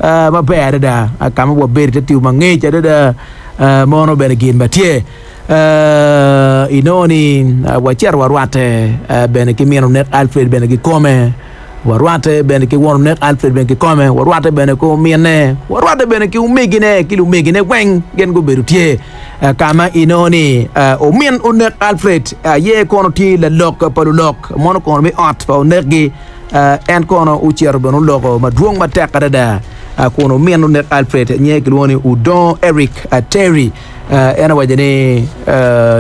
maber adada ka ma wabedo i te tipo mangec adada mono bene gin ma tye. Inongo ni wacito warwatte bene ki min onek Alfred bene kikome, warwatte bene ki won onek Alfred bene kikome, warwatte bene ki ominne, warwatte bene ki omegine ki lumegine weng gin gubedo tye ka ma inongo ni omin onek Alfred aye kono tye lalok pa lulok mono kono me ot pa onekgi. En kono ocito bene oloko madwong matek adada kun omin onek Alfred nyinge kilwongo ni Udongo Eric Terry. En owaco ni,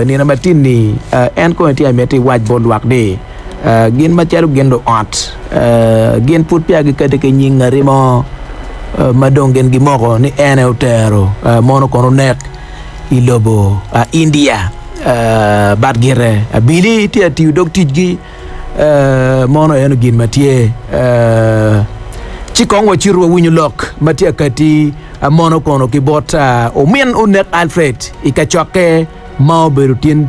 Nino matin-ni, en kong etye ka miti iwac bot lwak ni, gin macalo gin luot, gin pud peya gikati ki nying ngati mo ma dong gin gimoko ni en aye otero mono kono onek i lobo India. But gire, abili tye ka tiyo dog ticgi, mono eno gin ma tye. Ci kong wacitu wawinyo lok ma tye ka kati. Mono kono ki bot omin onek Alfred i kacokke ma obedo tin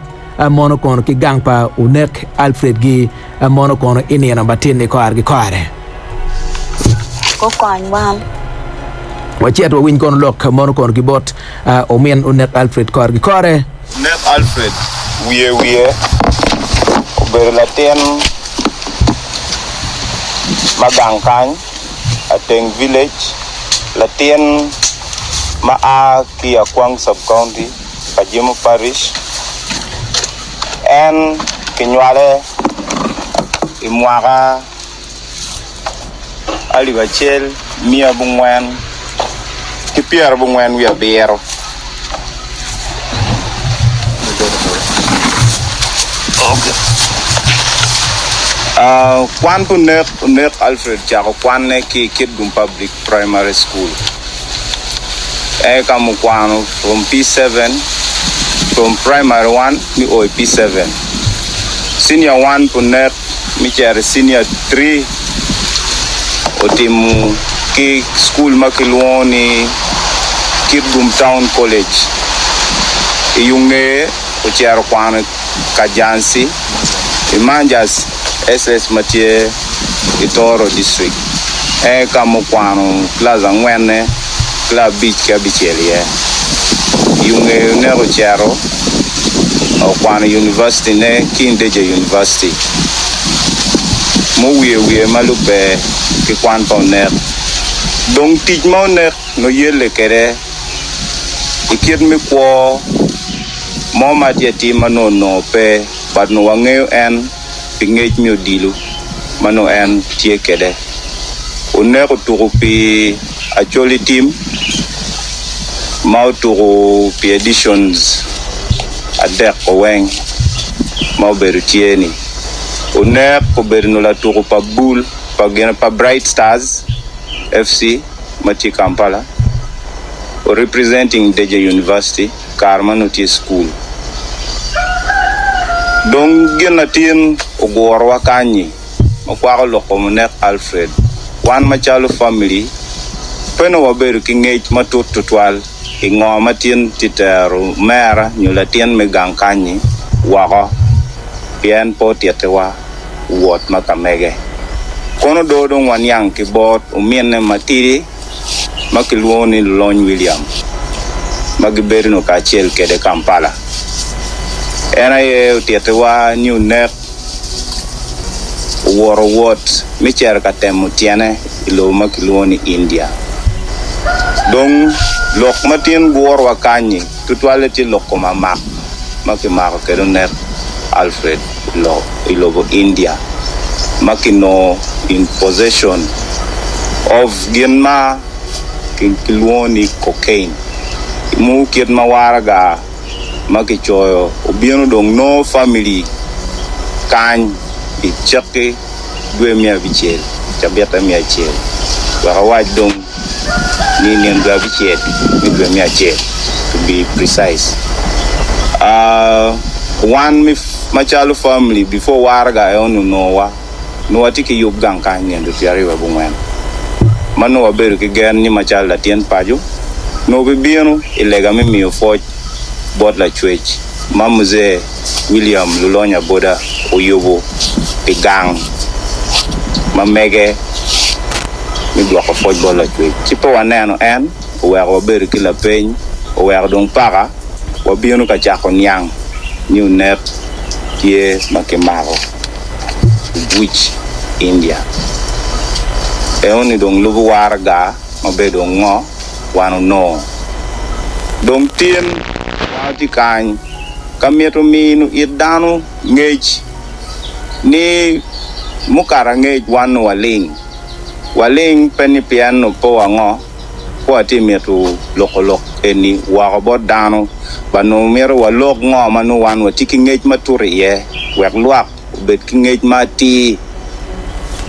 mono kono ki gang pa onek Alfred gi mono kono i nino matin ni kore ki kore. Gukony wan. Wacit wawiny kono lok mono kono ki bot omin onek Alfred kore ki kore. Onek Alfred wiye wiye obedo latin ma gang kany. Ateng Village, latin ma a ki i Akwang Sub-County, Kajemo Parish. En kinywale i mwaka 1997. Kwan pa onek, Onek Alfred ocako kwanne ki i Kitgum Public Primary School eka mukwano from P7 from primary one me o i P7. Senior one pa onek me cito i senior three otimo ki cukul ma kilwongo ni Kitgum Town College. I yo ngeye ocito okwano i Kajansi i Manjas SS ma tye i Toro District en ka ma okwano kilac angwenne, kilac abic ki abicel iye. I yo ngeye oneko ocito okwano i univacitine ki Ndeje University muwiye wiye ma lubbe ki kwan pa onek. Dong tic ma onek nongo yelle kwede i kit me kwo mo ma tye atir ma nongo onongo pe but nongo wangeyo en pi ngec me odilo ma nongo en tye kwede. Onek otuko pi Acholi Team ma otuko pi editions adek-ko weng ma obedo tye-ni. Onek obedo nongo latuko pa bul pa Bright Stars FC ma tye i Kampala, representing Deje University. kare ma nongo tye i cukul. Dong gin latin ogurowa kany-nyi ma kwako lok kom onek Alfred. Wan macalo famili pe nongo wabedo ki ngec matut tutwal i ngo ma tin tye tero omera nyo latin me gang kany-nyi woko pien pe otitiwa wot ma ka mege. Kono do dong waniang ki bot ominne matidi. ma kilwongo ni Lulony William ma gibedo nongo kacel kwede Kampala. En aye otitiwa ni onek owoto wot me cito ka temo tyene i lobo ma kilwongo ni India. Dong lok ma tin gurowa kany-nyi tutwalle tye lok kom amak ma kimako kwede onek Alfred i lobo India ma kinongo in possession of gin ma kilwongo ni cocaine. Imu kit ma waraga ma kicoyo obino dong nongo family kany i cekki dwe me abicel cabite me acel wek awac dong ni nino dwe abicel me dwe me acel to be precise. Wan macalo family before waraga eno onongowa nongo watye ki yub gang kany nino dwe pyeraryo wiye abongwen ma nongo wabedo ki gen ni macalo latin paco nongo bibino i lega me miyo pwoc bot Lacwec ma Mzee William Lulonya Boda oyubo pi gang ma mege. me dwoko pwoc bot Lacwec. Ci pe waneno en, oweko wabedo ki lapeny, oweko dong paka wabino ka cako niang ni onek tye ma kimako i buc India. Enoni dong lubo waraga ma bedo dong ngo wan onongo. Dong tin wan watye kany ka mito mino it dano ngec ni mukato angec wan nongo waling. Waling pe ni pien nongo pe wango, pe watye mito loko lok eni woko bot dano, but nongo mito walok ngo ma nongo wan watye ki ngec matut iye wek lwak obed ki ngec ma atir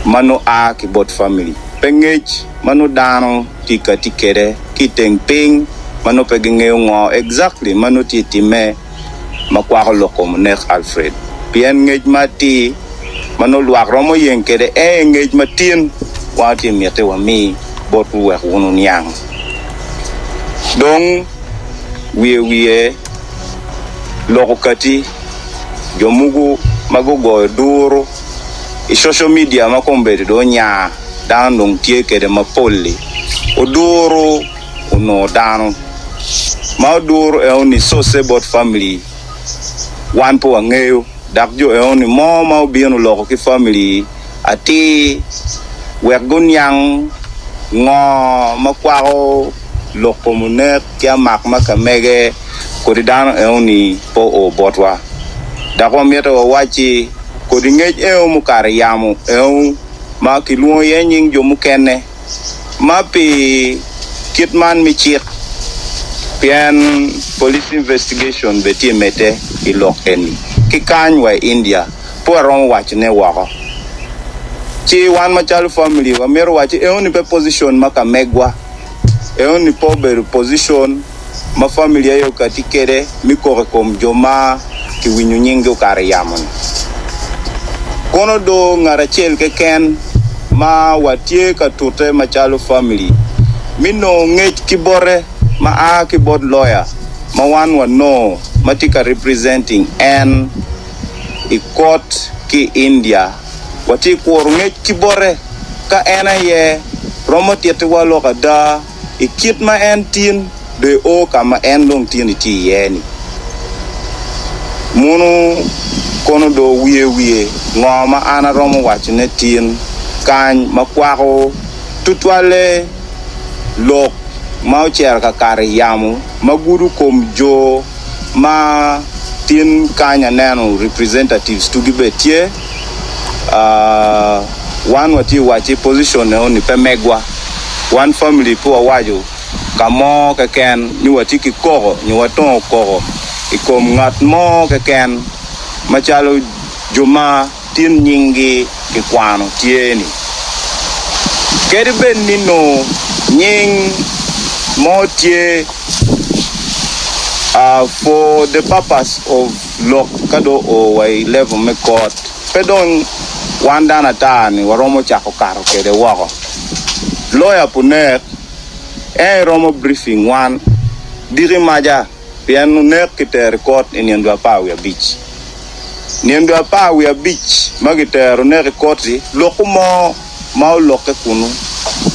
ma nongo a ki bot family, pe ngec ma nongo dano tye ka tye kwede ki i teng piny ma nongo pe gingeyo ngo exactly ma nongo tye ka timme ma kwako lok kom onek Alfred. Pien ngec ma atir ma nongo lwak romo yeng kwede en aye ngec ma tin wan watye ka miti wami botwu wek wun wuniang. Dong wiye wiye lok okati jo mogo ma gugoyo duru i social media ma kombeddi dong onya dano dong tye kwede mapol-li oduru onongo dano ma oduru enoni source bot family wan pe wangeyo dok jo enoni mo ma obino oloko ki family atir wek guniang ngo ma kwako lok kom onek ki amak ma ka mege kodi dano enoni pe oo botwa dok wamito wawacci kodi ngec eno mukato i yamo eno ma kilwongo iye nying jo mukene ma pi kit man me cik pien police investigation bene tye medde i lok eni ki kany wa i India pe waromo waco ne woko ci wan macalo family wamito waco eno ni pe position ma ka megwa eno ni pe obedo position ma family aye okati kwede me koko i kom jo ma kiwinyo nyinggi okato i yamo-ni. Kono do ngat acel keken ma watye ka tute macalo family me nongo ngec ki bote ma a ki bot lawyer ma wan wanongo ma tye ka representing en i court ki i India, watye kuro ngec ki bote ka en aye romo tittiwa lok ada. I kit ma en tin dong eo ka ma en dong tin etye iye-ni, muno kono dong wiye wiye ngo ma an aromo wacone tin kany ma kwako tutwalle lok ma ocito ka kato i yamo ma gudo kom jo ma tin kany aneno representatives tugi bene tye. Wan watye wacci position eno-ni pe megwa. Wan family pe wawaco ka mo keken ni watye ki koko nyo watongo koko i kom ngat mo keken macalo jo ma tin nyinggi kikwano tye-ni. Kadi bed ni nongo nying mo tye for the purpose of lok ka dong oo wa i level me court, Pe dong wan dano ata-ni waromo cako kato kwede woko. Lawyer Punek en aye romo briefing wan diki maca pien onek kitero i kot i nino dwe 15. Nino dwe 15 ma kitero onek i kot-ti, loko mo ma olokke kunu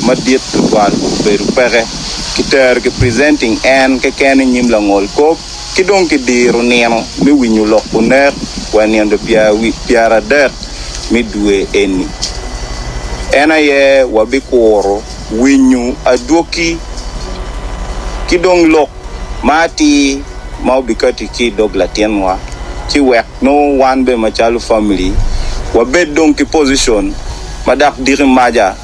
madit tutwal obedo peke. Kitero ki presenting en keken i nyim langol kop. ki dong kidiro nino me winyo lok onek wa i nino 30 me dwe eni. En aye wabikuro winyo adwogi ki dong lok ma atir ma obikati ki i dog latinwa ci wek nongo wan bene macalo family wabed dong ki position ma dok diki maca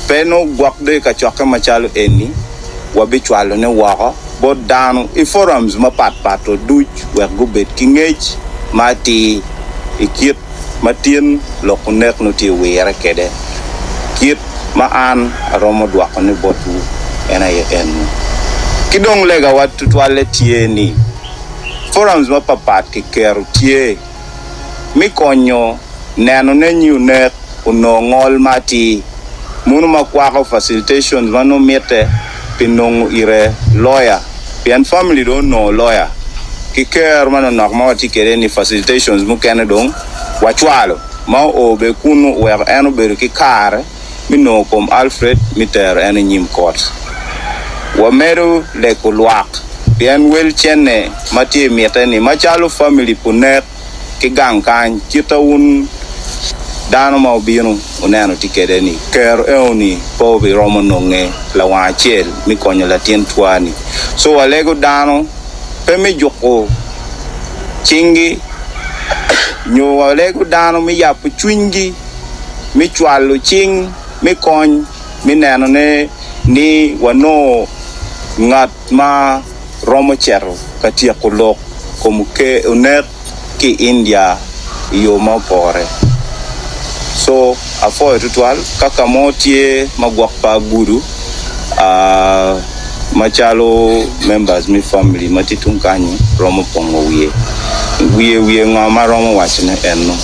pe nongo gwok dong i kacokke macalo eni wabicwalone woko bot dano i forums mapat pat duc wek gubed ki ngec ma atir i kit ma tin lok onek nongo tye wire kwede. Kit ma an aromo dwokone botwu en aye eno. Ki dong legawa tutwalle tye ni forums mapapat kiketo tye me konyo nenone nyi onek onongo ngol ma atir, muno ma kwako facilitations ma nongo mitte pi nongo ire lawyer pien family dong onongo lawyer ki kero manonok ma watye kwede ni facilitations mukene dong wacwalo ma oo bene kunu oweko en obedo ki kare. me nongo kom Alfred me tero en i nyim kot. Wamedo lego lwak pien wel cene ma tye i mitte ni macalo famili punek ki gang kany kita wun dano ma obino wuneno tye kede ni kero eno ni pe obi romo nonge lawang acel me konyo latin twa ni so walego dano pe me juko cingi nyo walego dano me yabo cwinygi me cwalo cing me kony me nenone ni wanongo ngat ma romo cito ka tyeko lok kom onek ki i India i yo ma opore. So apwoyo tutwal ka ka mo tye ma gwok pe agudo macalo members me family ma tye tung kanyi romo pongo wiye. Wiye wiye ngo ma aromo wacone ennu.